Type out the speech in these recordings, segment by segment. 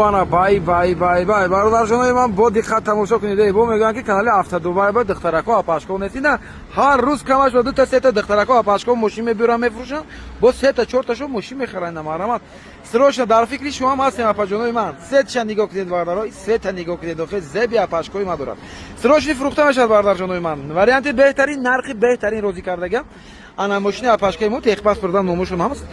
Ана, бай, бай, бай, бай, бародарҷонои ман, бо диққат тамошо кунед. Бо мегӯянд, ки канали Автодубай ба духтарако, апашко нест. Ина, ҳар рӯз камаш ба дута, сета духтарако, апашко мошин мебиёранд, мефурӯшанд, бо сета, чорташо мошин мехаранд. Марҳамат, срочно дар фикри шумоам ҳастем, апаҷонои ман. Сетша нигоҳ кунед, бародаро, сета нигоҳ кунед. Охе, зеби апашкои ма дорад. Срочно фурӯхта мешавад, бародарҷонои ман. Варианти беҳтарин, нархи беҳтарин розӣ кардагам. Ана, мошини апашкаи мо, техпаспорт дан, номошон ҳамаст.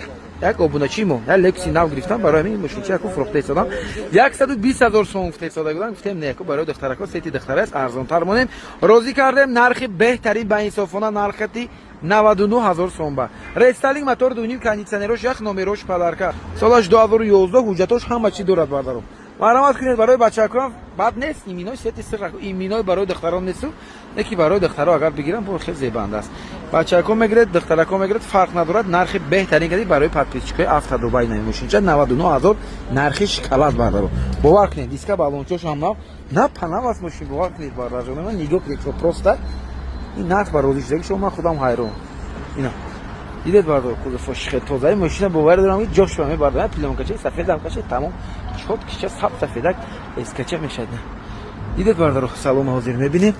Як обуначии мо як Лексуси нав гирифтам, барои ҳамин мошинча яку фурӯхта истодам. 120 000 сом гуфта истода будам. Гуфтем, не, яку барои духтарако, сети духтара аст, арзонтар монем. Розӣ кардем, нархи беҳтарин, ба инсофона нархати 99 000 сом ба рестайлинг, мотор дуним, кондитсионерош ях, номерош подарка, солаш 2011, ҳуҷҷатош ҳама чӣ дорад. Бардаро, марҳамат кунед, барои бачакон бад нест. Иминой сети сир, иминой барои духтарон несту, неки барои духтаро агар бигирам, бо хел зебанда аст. Бачако мегиред, духтарако мегиред, фарқ надорад. Нархи беҳтарин кади барои подписчикои Автодубай наи мошинча 99 000, нархи шоколад. Бардаро, бовар кунед, диска, балончош ҳам нав, на панав аст мошин. Бовар кунед, бардарҷоно, ман, нигоҳ кунед, просто ин нарх ба розӣ шудаги шумо, ман худам ҳайрон. Ина дидед, бардор, кузовош хел тозаи мошина. Боварӣ дорам, ки ҷош ба мебардам. Плёнкачаи сафедам каше, тамом чот кича саб сафедак эскача мешад. Дидед, бардаро, салона ҳозир мебинем.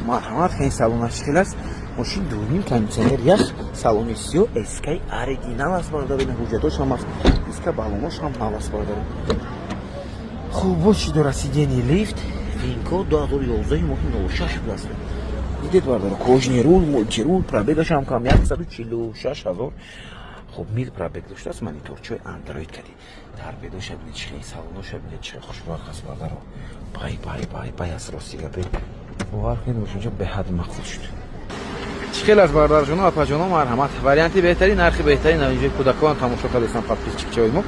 Марҳамат, ин салонаш хел аст. Мошин дурним, кондитсионер ях, салони сиё, эскаи оригинал аст, бародаро. Ина, ҳуҷҷатош ҳам аст, диска, балонош ҳам нав аст, бародаро. Хуб, боз чӣ дорад? Сиденье лифт, винко, 2011, моҳи 06 будааст. Дидед, бародаро, кожаный руль, мультируль, пробегаш ҳам кам, 146 000 хуб мил пробег доштааст. Мониторчои андроид кади, торпедоша бинед чӣ хел, салоноша бинед чӣ хел хушбахт аст, бародаро. Бай, бай, бай, бай аст, рости гапе. Бовар кунед, мошинча беҳад мақбул шуд. Чӣ хел аст, бародарҷоно, апаҷоно? Марҳамат, варианти беҳтарин, нархи беҳтарин. Инҷои кӯдакон тамошо кардастан, подписчикчаҳои мо.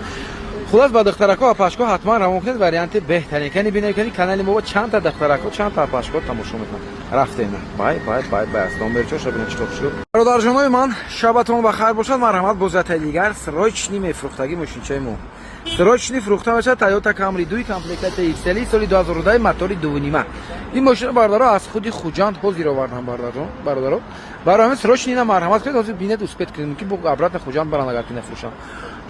Хулас, ба духтарако, апашко ҳатман равон кунед, варианти беҳтарин. Кани бинед, кани канали мо чандта духтарако, чандта апашко тамошо мекунанд. Рафтем. Бай, бай, бай, бай аст. Номерчоша бинед, чӣ хушрӯ. Бародарҷонои ман, шабатон ба хайр бошад. Марҳамат, бозятаи дигар срочный мефурӯхтагӣ мошинчаи мо. Срочный фурӯхта мешавад Тойота Камри 2, комплектация XL, соли 2010, мотори 2.5. Ин мошина, бародаро, аз худи Хуҷанд ҳозир овардам, бародарон, бародаро. Барои ҳамин срочный ина марҳамат кунед, ҳозир бинед, успеть кунед, мумкин бо обратно Хуҷанд баранд, агар ки нафурӯшам.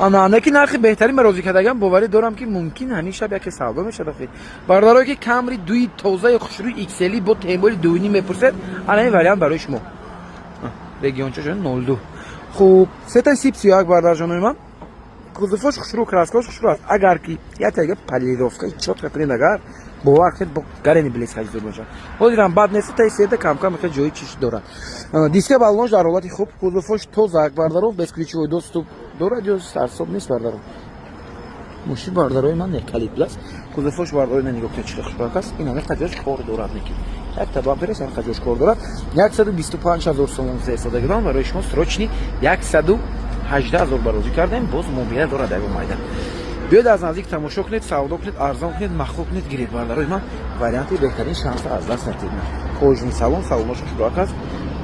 Ана, неки нархи беҳтарин ба розӣ кардагам. Боварӣ дорам, ки мумкин ҳамин шаб яке савдо мешавад. Охи, бародарое ки Камри дуи тозаи хушрӯи XL бо темболи 2.5 мепурсед, ана ин вариант барои шумо. Региончо 02. Хуб, сета сип сиёак, бародарҷонои ман, кузовош хушрӯ, краскош хушрӯ аст. Агар ки як полировка чётко кунед, агар бовар кунед, бо гарени блеск ҳаҷзур бошад. Ҳозирам бад нест, таи сета камкам хел ҷои чиш дорад. Диска, балонош дар ҳолати хуб, кузовош тоза, бардаров, бесключевой доступ дорад ё сарсоб нест, бардаров. Мошин, бардарои ман, калид плюс. Кузовош, бардарои, на, нигоҳ кунед, чӣ хушбак аст. Ин ҳамин қаҷош кор дорад, неки якта бамперес ҳамин қаҷош кор дорад. 125 000 сомон истодагидон, барои шумо срочный 118 000 барозӣ кардем. Боз мобила дорад, ягон майда. Биёед, аз наздик тамошо кунед, савдо кунед, арзон кунед, махлуқ кунед, гиред, бардарои ман. Варианти беҳтарин, шанса аз даст натиҳед. Кожаный салон, салонош хушбак аст.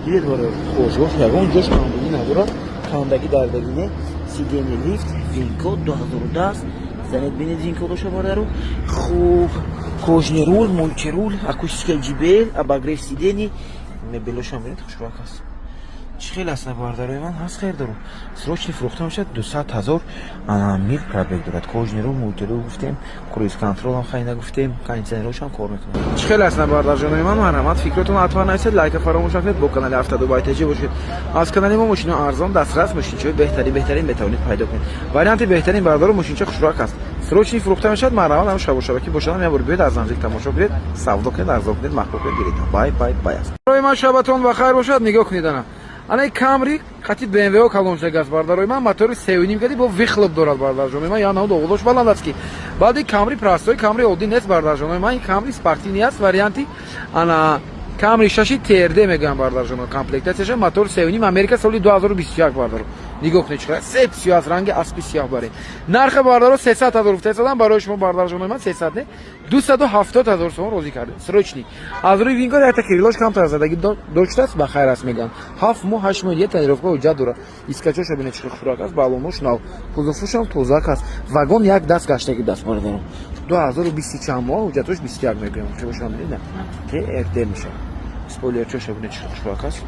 Дидед, барои кожош ягон ҷош кандагӣ надорад, кандагӣ дардагӣ не. Сиденье лифт, винкод, 2010. Занед, бинед винкодоша, бардару. Хуб, кожаный руль, мультируль, акустика JBL, обогрев сидений, мебелошам бинед, хушбак аст. Чӣ хел аст, бародарои ман? Ҳаст, хер дорум. Срочный фурӯхта мешавад, 200 000 мил пробег дорад. Кожаный руль, мультируль гуфтем, круиз контролам хай нагуфтем, кондитсионерошам кор мекунад. Чӣ хел аст, бародарҷонои ман? Марҳамат, фикротон ҳатман нависед, лайка фаромӯш накунед, бо канали Автодубай ТЖ бошед. Аз канали мо мошино арзон, дастрас, мошинчаҳои беҳтарин, беҳтарин метавонед пайдо кунед. Варианти беҳтарин, бародаро, мошинча хушрӯак аст, срочный фурӯхта мешавад. Марҳамат, ҳам шабу шабакӣ бошадам, як бор биёед, аз наздик тамошо кунед, савдо кунед, арзон кунед, маҳбуб кунед, гиред. Бай, бай, бай аст. Барои ман шабатон ба хайр бошад. Нигоҳ кунед, ана, анаи Камри хати БМВ калон шудагааст, бародарои ман. Мотори 3.5 кади, бо выхлоп дорад, бародарҷонои ман. Я навд оғозош баланд аст, ки баъди Камри простой, Камри оддӣ нест, бародарҷонои ман. Ин Камри спортивный аст, варианти ана Камри шаши TRD мегӯям, бародарҷоно. Комплектацияша мотор 3.5, Америка, соли 2021. Бардаро, нигоҳ кунед, чӣ сеп сиёҳ аст, ранги аспи сиёҳ баре. Нархи, бардаро, 300 000 гуфтасадам, барои шумо, бародарҷонои ман, 300 не, 270 000 сомон розӣ кардем. Срочный. Аз рӯи винкод якта крылош камтар задагӣ доштааст, ба хайр аст мегӯям. 7 моҳ, 8 моҳ дигар тонировка, ҳуҷҷат дорад. Искачоша бинед, чӣ хушрак аст, балонош нав, кузовушам тозак аст, вагон як даст гаштаги даст, бародарон. 2020 чанд моҳ, ҳуҷҷатош 21 мегӯям. Хебошам бинед, TRD мешавад. Спойлерчоша бинед, чӣ хушрак аст.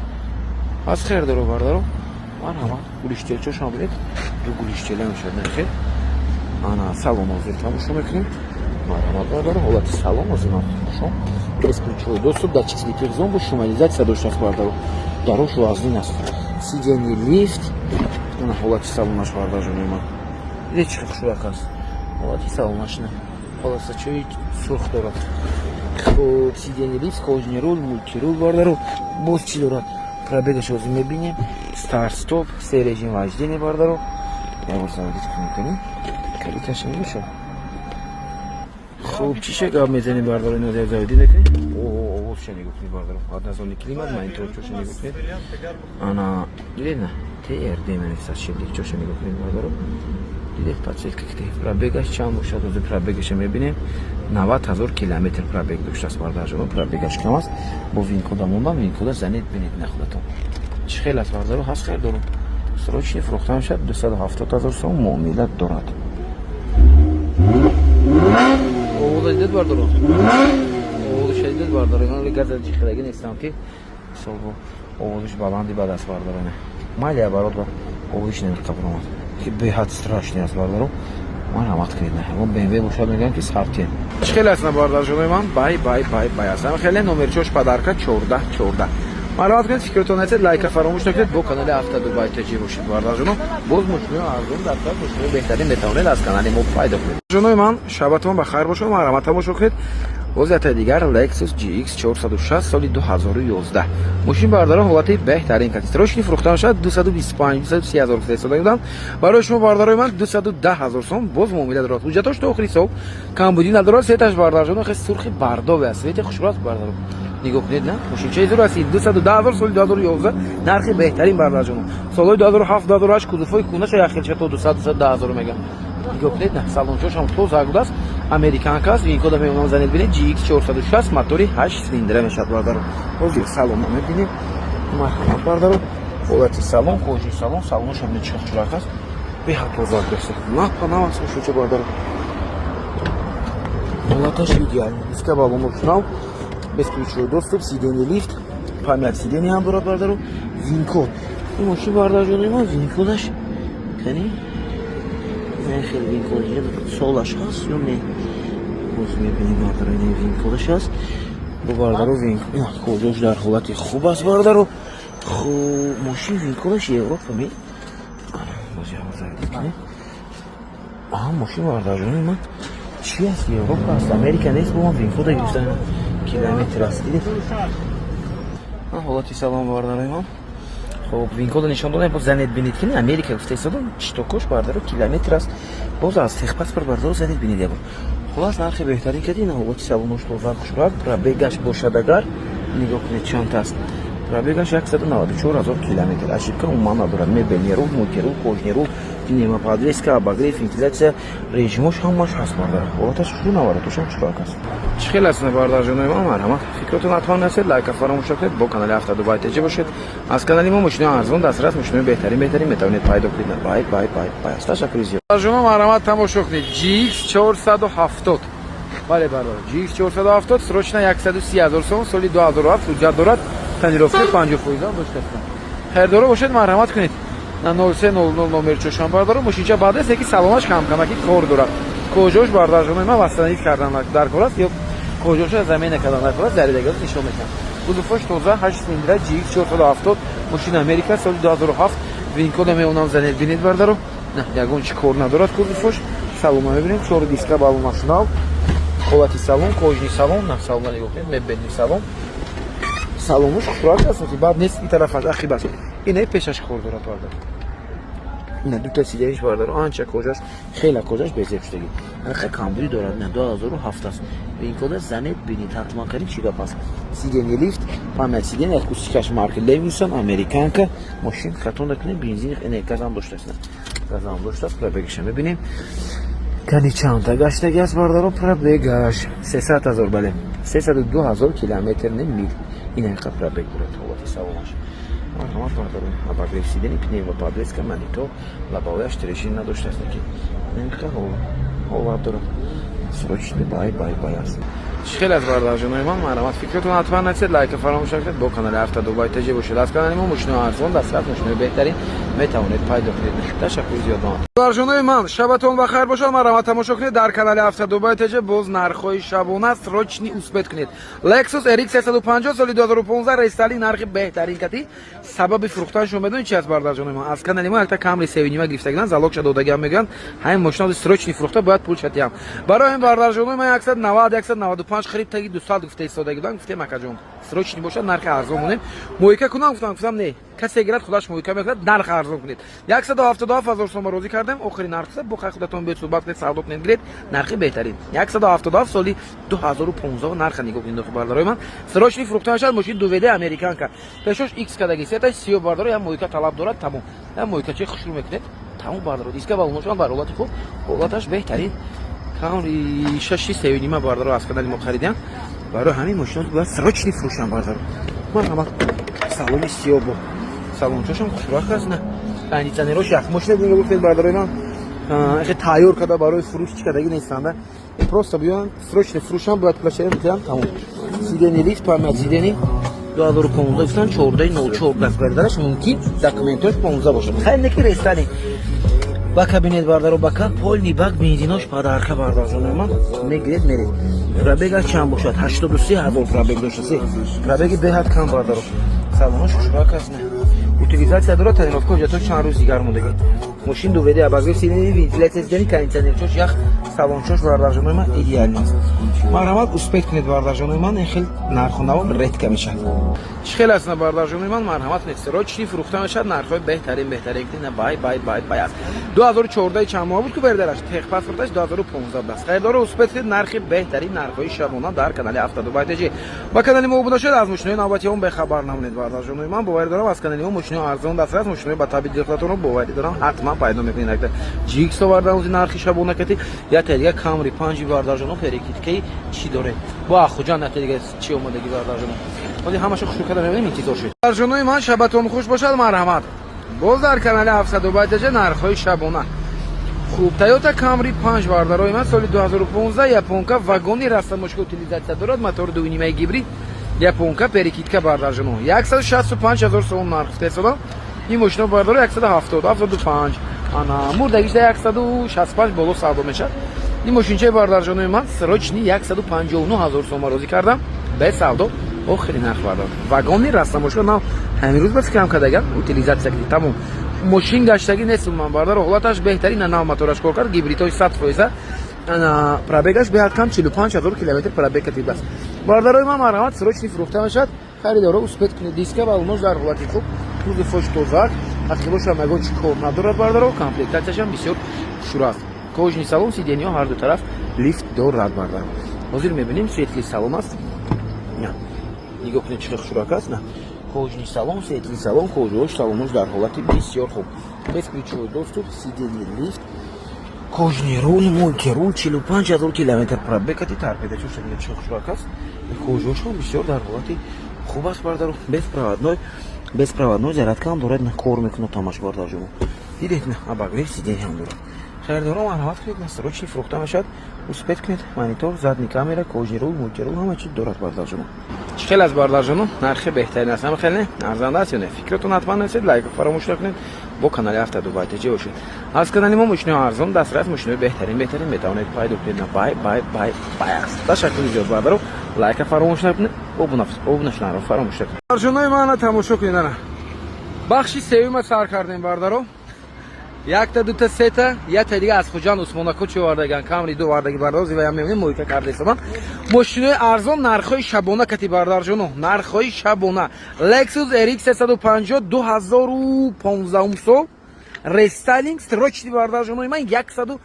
Аз хер доро, бародаро, марҳамат. Гулиштелчошам бинед, ду гулиштела мешавад, нахел. Ана, салон ҳозир тамошо мекунем. Марҳамат, бародаро, ҳолати салон озимам хушон, бесключевой доступ, датчик слепых зон, бо шумализатсия доштааст, бародаро. Дарош вазнин аст, сиденье лифт. Ана ҳолати салонаш, бародарҷонои ман, дидед, чӣ хушрак аст ҳолати салонаш. На, полосачои сурх дорад. Хуб, сиденье лифт, кожаный руль, мультируль, бародаро. Боз чӣ дорад? Пробегаш ҳозир мебинем. Старт стоп, се режим вождения, бародаро. Як бор заводить кунем, калиташ мебошад. Хуб, чӣ ша гап мезанем, бародаро? Ино заводить мекунем. Овозша нигоҳ кунед, бародаро. Однозонный климат, мониторчоша нигоҳ кунед. Ана дидед, на, ТРД менависад, шилдикчоша нигоҳ кунед, бародаро. Дидед, подсветка. Пробегаш чанд бошад? Ҳозир пробегаша мебинем. 90 000 километр пробег доштааст, бародарҷоно. Пробегаш кам аст. Бо винкода мондам, винкода занед, бинед на худатон, чӣ хел аст, бародаро. Ҳаст харидору, срочный фурӯхта мешавад, 270 000 сом муомила дорад. Овоза дидед, бародаро? Овозаша дидед, бародаро? Ман газа ҷихилагӣ нестам, ки мисол овозаш баланди бад аст, бародаро. Майли, оборот ба овозиш намеқабул омад, ки беҳад страшный аст, бародаро. Марҳамат кунед, на БМВ бошад, мегӯям, ки сартен. Чӣ хеле аст, на, бародарҷонои ман? Бай, бай, бай, бай аст. Хеле номерчош подарка 14 14. Марҳамат кунед, фикртон несед, лайка фаромӯш накунед, бо канали Авто Дубай Таҷи бошед, бародарҷоно. Боз мошинои арзон дар мошинои беҳтарин метавонед аз канали мо пайдо кунед. Ҷонои ман, шабатон ба хайр бошад, марҳамат, тамошо кунед. Боз ятаи дигар Lexus GX 460, соли 2011 мошин, бародарон, ҳолати беҳтарин кати срочный фурӯхта мешавад. 225 230 ҳазор фиристода будам барои шумо, бародарои ман, 210 ҳазор сом боз муомила дорад. Ҳуҷҷатош то охири сол, камбудӣ надорад. Цветаш, бародарҷон, хеле сурхи бардове аст, цвети хушрӯ аст, бародарон. Нигоҳ кунед, на, мошинчаи зур аст. 210 ҳазор, соли 2011, нархи беҳтарин, бародарҷон. Солҳои 2007, 2008 кузовҳои кунаша яхелча то 200 210 ҳазор мегам. Нигоҳ кунед, на, салончошам тоза будааст, американка аст. Винкода мемонам, занед, бинед. GX 460, мотори 8 цилиндра мешавад, бародаро. Ҳозир салона мебинем. Марҳамат, бародаро, ҳолати салон, кожаи салон, салонашам чӣ хушрак аст, беҳад тоза аст, напа нав аст мошинча, бародаро. Ҳолаташ идеальный, диска баллонош нав, бесключевой доступ, сиденье лифт, память сиденье ҳам дорад, бародаро. Винкод ин мошин, бародарҷонои ман, винкодаш кани? Хеле винкод солаш ҳаст ё не, боз мебинем, бародаро. Ин винкодаш аст бо, бародаро. Кожош дар ҳолати хуб аст, бародаро. Хуб, мошин винкодаш Европа ме. Боз кунем. Аҳа, мошин, бародарҷонои ман, чӣ аст? Европа аст, Америка нест. Бо ман винкода гирифтан, километр аст, дидед? Ҳолати салон, бародарои ман. Хуб, винкода нишон додем, боз занед, бинед, ки Америка гуфта истодам. Щитокош, бародаро, километр аст, боз аз техпаспорт, бародаро, занед, бинед ябор. Хулас, нархи беҳтарин кади. На, ҳолати салонош тоза, хушрак. Пробегаш бошад, агар нигоҳ кунед, чанд аст пробегаш? 194 000 километр. Ошибка умуман надорад. Мебельный руль, мультируль, кожаный руль, пневмоподвеска, обогрев, вентиляция, режимош ҳамаш ҳаст, бардар. Ҳолаташ хушрӯ, наворотошам хушрак аст. Чӣ хел аст, бардарҷонои ман? Марҳамат, фикротон ҳатман насед, лайка фаромӯш накунед, бо канали Авто Дубай Теҷи бошед. Аз канали мо мошинои арзон, дастрас, мошинои беҳтарин, беҳтарин метавонед пайдо кунед. Бай, бай, бай, бай аст. Ташаккури зиёд. Бардарҷоно, марҳамат, тамошо кунед. GX 470, бале, бародар, GX 470, срочно 130 ҳазор сом, соли 2007, ҳуҷҷат дорад, тонировка 50% доштааст. Хайрдоро бошед, марҳамат кунед на 0300 номер чошам, бародаро. Мошинча баъд аст, яки салонаш камкамаки кор дорад. Кожош, бардарҷонои ман, восстановить кардан дар кор аст ё кожоша замена кардан дар кор аст. Заридагиро нишон медиҳам. Кузоваш тоза, 8 цилиндра, GX 470, мошина Америка, соли 2007. Винкода меонам, занед, бинед, бардаро. На, ягон чи кор надорад кузовош. Салона мебинем, чор диска баллонаш нав. Ҳолати салон, кожаный салон, на, салона нигоҳ кунед, мебельный салон. Салонуш хушрак аст, баъд нест, ин тарафаш ахиб аст. Ине пешаш кор дорад, бардар. Ина дута сидениш, бардар, анча кожаш, хела кожаш безеб шудагӣ. Хе камбуди дорад, на, 2007 аст. Винкода занед, бинед ҳатман, карин чӣ гап аст. Сиденье лифт, память сиденье, акустикаш марки Левинсон, американка. Мошин хато накунед, бензин, ине газам доштааст. Газам доштааст, пробегиша мебинем. Кани чандта гаштаги аст, бардаро, пробегаш 300 ҳазор, бале, 302 ҳазор километр, не мил. Ин ҳақиқа пробег дорад, ҳолати салонаш. Марҳамат, бардаро, обогрев сиденье, пневмоподвеска, монитор, лобовояш трещин надоштааст, ки инқа ҳолат дорад. Срочный бай, бай, бай аст. Чӣ хел аст, бардарҷонои ман? Марҳамат, фикротон ҳатман насед, лайка фаромӯш накунед, бо канали Авто Дубай Теҷи бошед. Аз канали мо мошинои арзон, дастрас, мошинои беҳтарин. Метавонед пайдо кунед. Ташаккури зиёд ба бародарҷонои ман. Шабатон ба хайр бошад. Марҳамат, тамошо кунед дар канали Ҳафтадубай ТЖ. Боз нархҳои шабона, срочный, успеть кунед. Lexus RX 350, соли 2015, рестайлинг, нархи беҳтарин кати. Сабаби фурӯхтан шумо медонед чи аст, бародарҷонои ман? Аз канали мо якта Камри севинима гирифтагидан, залогша додагиам, мегӯянд, ҳамин мошина срочный фурӯхта бояд пул шатиям. Барои ҳамин, бародарҷонои ман, 190, 195, хариб таги 200 гуфта истодаги будам. Гуфтем, акаҷон, срочный бошад, нархи арзон монем. Мойка кунам гуфтам, гуфтам, не, касе гирад, худаш мойка мекунад, нарх арзон кунед. 177 ҳазор сома розӣ кардем. Охири нарх бо хай худатон биёед, суҳбат кунед, савдо кунед, гиред. Нархи беҳтарин 177, соли 2015. Нарха нигоҳ кунед, бародарои ман. Срочный фурӯхта мешавад. Мошини 2WD, американка, пешош икс кадаги, сеташ сиё. Бардаро, як мойка талаб дорад, тамом. Як мойкачи хушрӯ мекунед, тамом. Бардаро, диска балоношон бар ҳолати хуб, ҳолаташ беҳтарин. Камри шаши севинима, бардаро, аз канали мо харидям. Барои ҳамин мошинот бояд срочный фурӯшам, бардаро. Марҳамат, салони сиё бо салончошам хушрак аст, на кондитсионерош ях. Мошина нигоҳ кунед, бародарои ман, эхе тайёр карда барои фурӯш чӣ кардаги нестанда, просто биён, срочный фурӯшам, бояд пулашаям битиям, тамом. Сиденье лифт, память сиденье. 2015 гуфтан, 14.04 даст мумкин документош 15 бошад. Хайр, неки рестайлинг ба кабинет, бардаро, бака полный бак, бензинош подарка. Бардарҷонои ман, мегиред, меред. Пробегаш чанд бошад? 83 ҳазор пробег доштасе, пробеги беҳад кам, бардаро. Салонош хушрак аст, не, утилизация дорад, тонировка ҳуҷҷатҳо чанд рӯз дигар мондагӣ. Мошин 2WD, обогрев сиденье, вентиляция сиденье, кондитсионерчош ях, салончош, бардарҷонои ман, идеально аст. Марҳамат, успеть кунед, бардарҷонои ман, ин хел нарху редко мешавад. Чӣ хел аст, на, бардарҷонои ман? Марҳамат кунед, срочный фурӯхта мешавад, нархҳои беҳтарин, беҳтарин. На, бай бай бай бай аст. 2014 чанд моҳ буд ку бердараш, техпаспорташ 2015 буд аст. Харидоро, успеть кунед, нархи беҳтарин, нархҳои шабона дар канали Ҳафтадубай ТЖ. Ба канали мо обуна шуд, аз мошинои навбати он бехабар намонед, бардарҷонои ман. Боварӣ дорам, аз канали мо мошинои арзон дастрас, мошинои ба таби дилхоҳатонро, боварӣ дорам, ҳатман пайдо мекунед. Якта GX овардан ози, нархи шабона кати, якта дига Камри панҷи, бардарҷоно, перекидкаи чӣ доред бо Ахуҷан, якта дига чӣ омадагӣ, бардарҷоно, ози ҳамаша хушрӯ карда мебинем. Интизор шуд, бардарҷонои ман. Шабатон хуш бошад. Марҳамат, боз дар канали Ҳафтадубай ТЖ нархҳои шабона. Хуб, Тойота Камри панҷ, бардарои ман, соли 2015, японка, вагони растамошка, утилизация дорад, мотори дуюнимаи гибрид, японка, перекидка, бардарҷоно, 165 ҳазор сомон нарх гуфтаистодам. Ин мошино, бардаро, 170, 75, ана мурдагишда 165 боло савдо мешавад. Ин мошинчаи, бардарҷонои ман, срочный 159 ҳазор сома розӣ кардам, бе савдо, охири нарх, бардар. Вагони растамошка, нав, ҳамин рӯз ба фикрам кардаган, утилизация, тамом, мошин гаштагӣ нест. Ман, бардар, ҳолаташ беҳтарин, нав мотораш кор кард, гибридҳои 100%. Ана пробегаш беҳад кам, 45 ҳазор километр пробег катибааст. Бардарои ман, марҳамат, срочный фурӯхта мешавад. Харидоро, успеть кунед. Диска балонош дар ҳолати хуб, кузовош тозак, ақибошам ягон чӣ кор надорад, бардаро. Комплектатсияшам бисёр хушур аст. Кожаный салон, сиденьеҳо ҳар ду тараф лифт дорад, бардар. Ҳозир мебинем, светлый салон аст. Нигоҳ кунед, чӣ хушурак аст, на, кожаный салон, светлый салон, кожаош, салонош дар ҳолати бисёр хуб, бесключевой доступ, сиденье лифт, кожаный руль, мультируль, 45 ҳазор километр пробег кати. Торпедачош чӣ хушурак аст, кожаошам бисёр дар ҳолати хуб аст, бардару. Беспроводной зарядка ҳам дорад, на, кор мекунад тамаш. Бардарҷоно, дидед, на, обогрев сиденье ҳам дорад. Харидоро, марҳамат кунед, на, срочный фурӯхта мешавад, успеть кунед. Монитор, задний камера, кожаный руль, мультируль, ҳама чи дорад, бардарҷоно. Чӣ хел аст, бардарҷоно? Нархи беҳтарин аст, ҳама хеле арзанда аст ё не? Фикротон ҳатман нависед, лайк фаромӯш накунед, бо канали Ҳафтадубай ТЖ бошед. Аз канали мо мошинои арзон дастрас, мошинои беҳтарин, беҳтарин метавонед пайдо кунед. На, бай бай бай бай аст. Ташаккури зиёд, бардаро. Лайка фаромӯш накунед, обуна шуданро фаромӯш накунед. Бардарҷонои мана, тамошо кунед, ана бахши сеюма сар кардем, бардаро. Якта, дута, сета, якта дига аз Хуҷанд Усмонако чи овардаган, Камри ду овардаги, бардаро, зиваям мебинем, мойка кардесаман. Мошинои арзон, нархҳои шабона кати, бардарҷоно, нархҳои шабона. Lexus RX 350, 2015 сол, рестайлинг, срочный, бардарҷонои ман, 177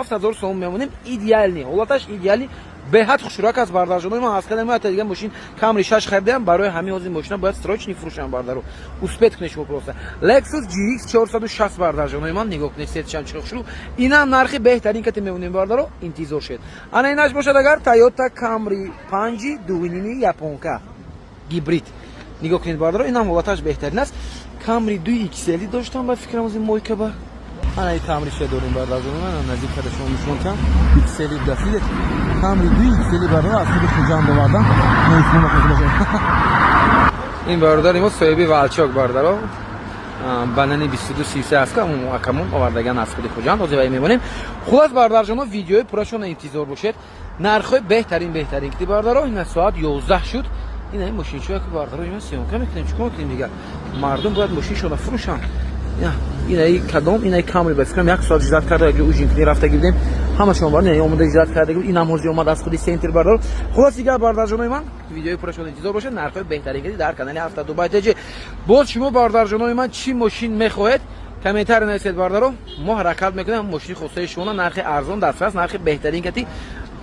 ҳазор сомон мемонем. Идеальный ҳолаташ, идеальный, беҳад хушрак аст, бардарҷонои ман. Аз кадами ята дига мошин Камри шаш харидам, барои ҳамин ҳозир мошина бояд срочный фурӯшам, бардару. Успеть кунед шумо просто. Lexus GX 460, бардарҷонои ман, нигоҳ кунед, сетшам чӣ хушрӯ. Инам нархи беҳтарин кати мемонем, бардаро, интизор шед. Ана инаш бошад агар Toyota Camry 5, дувиними, японка, гибрид. Нигоҳ кунед, бардаро, инам ҳолаташ беҳтарин аст. Camry 2 XL доштам, ба фикрам, ози мойка ба ана Camry ше дорем, бардарҷоно, ман наздик када шумо нишон кам. XL дасидет, Camry 2 XL, бардар, аз худи Хуҷанд овардам. Ин бародари мо соҳиби Волчок, бардаро. Банани 2233 аст, акамон овардаган аз худи Хуҷанд, ҳозир вай мемонем. Хулас, бародарҷоно, видеои пурашона интизор бошед, нархҳои беҳтарин, беҳтарин ки, бародаро, ина соат 11 шуд. Ина ин мошинчое ки, бародаро, ина съёмка мекунем, чикор кунем дигар? Мардум бояд мошиншона фурӯшанд. Ина кадом, ина Камри, ба фикрам, як соат ждать карда, як ужин кунӣ рафта гирдем. Ҳамашон бар ина омода ждать карда, инам ҳозир омад аз худи центр, бародаро. Хулас, дигар, бародарҷонои ман, видеои пурашона интизор бошед, нархҳои беҳтарин ки дар канали Ҳафта Дубай ТЖ. Боз шумо, бародарҷонои ман, чӣ мошин мехоҳед, комментарий нависед, бародаро. Мо ҳаракат мекунем, мошини хостаи шумона нархи арзон, дастрас, нархи беҳтарин кати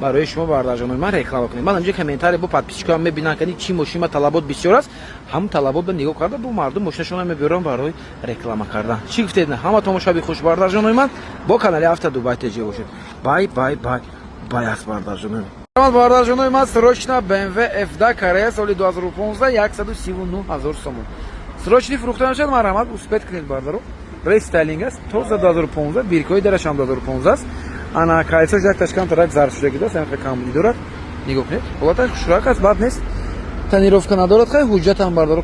барои шумо, бародарҷонои ман, реклама кунем. Ман инҷа комментарий бо подписчикоам мебинам, кани чӣ мошин талабот бисёр аст, ҳамун талабот ба нигоҳ карда, бо мардум мошинашона мебиёрам барои реклама кардан. Чӣ гуфтед? Ҳама тамошаби хуш, бародарҷонои ман, бо канали Ҳафта Дубай ТЖ бошед. Бай, бай, бай, бай аст, бародарҷонои ман. Бародарҷонои ман, срочно BMW F2 Корея, соли 2015, 139 ҳазор сомон срочный фурӯхта мешавад. Марҳамат, успеть кунед, бародаро. Рестайлинг аст, тоза, 2015, биркои дарашам 2015 аст. Ана колесош якташ камтарак зарф шудагидааст, янқа камбудӣ дорад. Нигоҳ кунед, ҳолаташ хушрак аст, бад нест, тонировка надорад. Хай, ҳуҷҷатам, бародаро,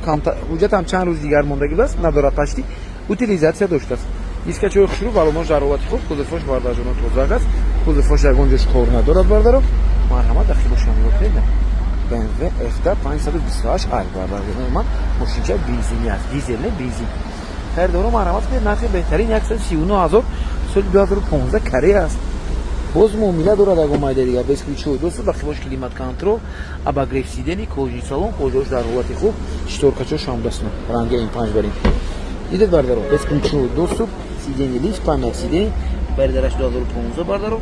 ҳуҷҷатам чанд рӯз дигар мондагӣ будааст, надорад почти, утилизация доштааст. Дискачои хушрӯ, балонош дар ҳолати хуб, кузовош, бародарҷоно, тозак аст, кузовош ягон ҷош кор надорад. Бародаро, марҳамат, дахилошам нигоҳ кунед. BMW F2 528 i, бародарҷонои ман, мошинча бензини аст, дизел не, бензин. Харидоро, марҳамат кунед, нархи беҳтарин 139 ҳазор, соли 2015, Корея аст. Боз муомила дорад, ягон майда дигар. Бесключевой доступ, бахибош климат-контроль, обогрев сидений, кожаный салон, кожаош дар ҳолати хуб, шторкачош ҳам дастна, ранги М5 барин. Дидед, бардаро, бесключевой доступ, сиденье лифт, память сидений, бардараш 2015, бардаро,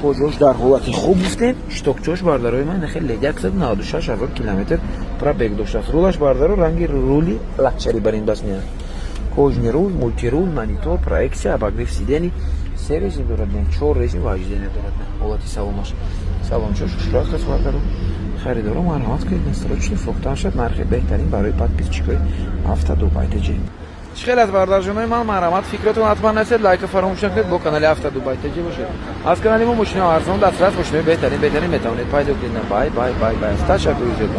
кожаош дар ҳолати хуб гуфтем, штокчош, бардарои ман, хеле 196 ҳазор километр пробег доштааст. Рулаш, бардаро, ранги рули лакшери барин даст меяд, кожаный руль, мультируль, монитор, проекция, обогрев сидений, се режим дорад, не, чор режим вождения дорад. Ҳолати салонаш, салончош хушрак аст, бардаро. Харидоро, марҳамат кунед, срочно фурӯхта шад, нархи беҳтарин барои подписчикои Ҳафта Дубай ТЖ. Чӣ хел аст, бародарҷонои ман? Марҳамат, фикротон ҳатман нависед, лайка фаромӯш накунед, бо канали Ҳафта Дубай ТЖ бошед. Аз канали мо мошинаи арзон, дастрас, мошинаи беҳтарин, беҳтарин метавонед пайдо кунед. Бай, бай, бай, бай, ташаккури зиёд.